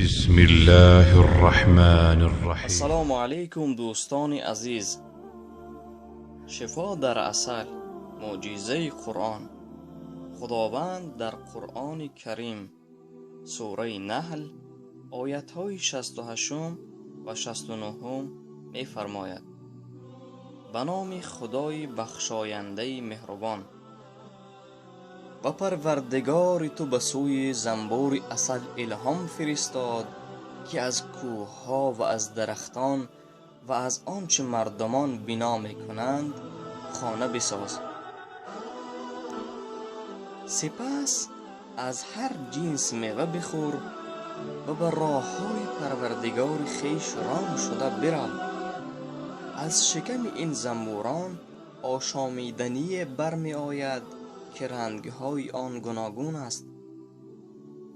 بسم الله الرحمن الرحیم. Ассалому алайкум, дӯстони азиз. Шифо дар асал, мӯъҷизаи Қуръон. Худованд дар Қуръони Карим, сураи Наҳл, оятҳои 68 ва 69 мефармояд: Ба номи Худои бахшояндаи меҳрубон. Ва Парвардигори ту ба сӯи занбури асал илҳом фиристод, ки аз кӯҳҳо ва аз дарахтон ва аз он чӣ мардумон бино мекунанд хона бисоз. Сипас аз ҳар ҷинс мева бихӯр ва ба роҳҳои Парвардигори хеш ром шуда бирав. Аз шиками ин занбурон ошомидание бармеояд, ки рангҳои он гуногун аст.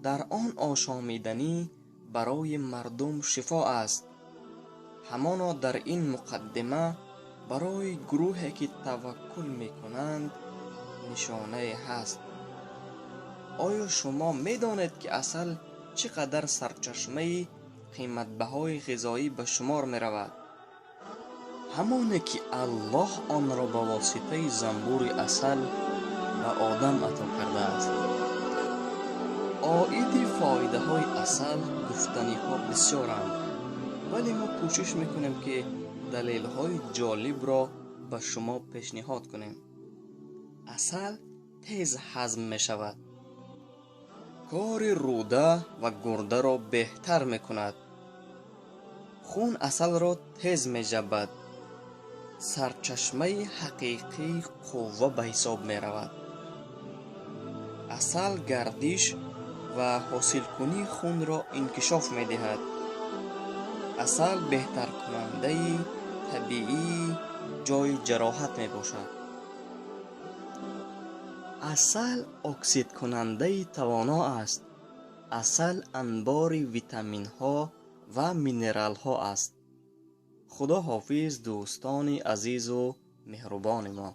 Дар он ошомиданӣ барои мардум шифо аст. Ҳамоно дар ин муқаддима барои гурӯҳе, ки таваккул мекунанд, нишонае ҳаст. Оё шумо медонед, ки асал чӣ қадар сарчашмаи қиматбаҳои ғизоӣ ба шумор меравад? Ҳамоне ки Аллоҳ онро ба воситаи занбури асал ба одам ато кардааст. Оиди фоидаҳои асал гуфтаниҳо бисёранд, вале мо кӯшиш мекунем, ки далелҳои ҷолибро ба шумо пешниҳод кунем. Асал тез ҳазм мешавад, кори рӯда ва гурдаро беҳтар мекунад. Хун асалро тез меҷабад. Сарчашмаи ҳақиқии қувва ба ҳисоб меравад. Асал гардиш ва ҳосилкунии хунро инкишоф медиҳад. Асал беҳтаркунандаи табиии ҷойи ҷароҳат мебошад. Асал оксидкунандаи тавоно аст. Асал анбори витаминҳо ва минералҳо аст. Худо ҳофиз, дӯстони азизу меҳрубони мо.